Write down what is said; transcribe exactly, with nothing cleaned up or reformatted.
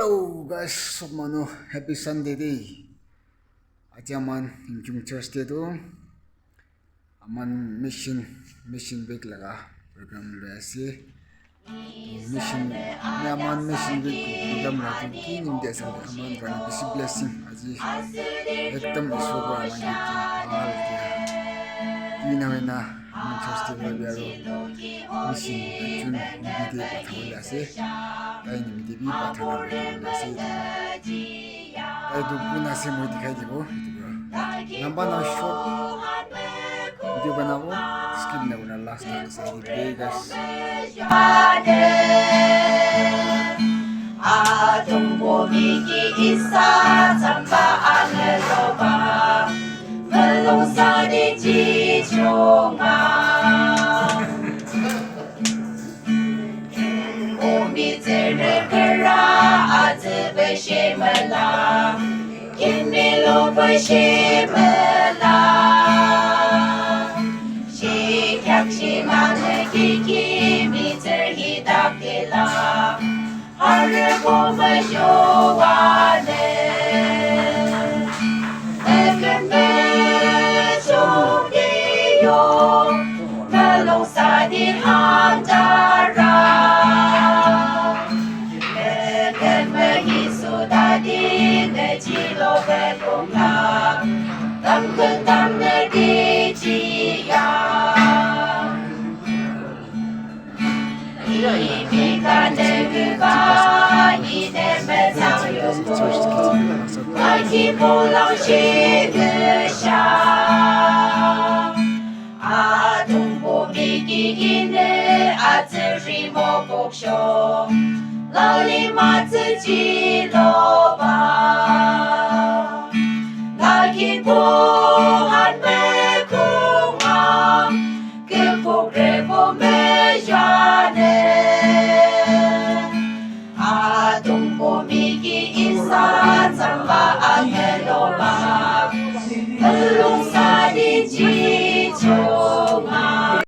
Hello guys, sob manu, happy Sunday de. Aji aman Yimkhiung church te tu aman mission, mission week laga program lui ase. Mission, aman mission week program la tu ki nimite ase, aman karne bishi blessing. Aji ekdom Isor pra aman ke bhal dia. Tina hoina aman church te pra bi aro mission ekjon nimite pathabole ase. Tai nimite bi pathabole ase. Tai tu kun ase moi dikhai dibo etu pra. Lamba na short video banabo, skip na kurna last tak sai dibo guys. Atungbo miki isa tsamba ane loba, melung sadi chichonga. Umi tsere kera atü beshemela, kimi lo beshemela. Shikyak shimane kiki mi tser hidak dila. Arübo müyoane. Müküme chokiyo, mülung sadi handara. Müküme hisu dadi ne chilo bekonga. Tamkün tamne dichiya.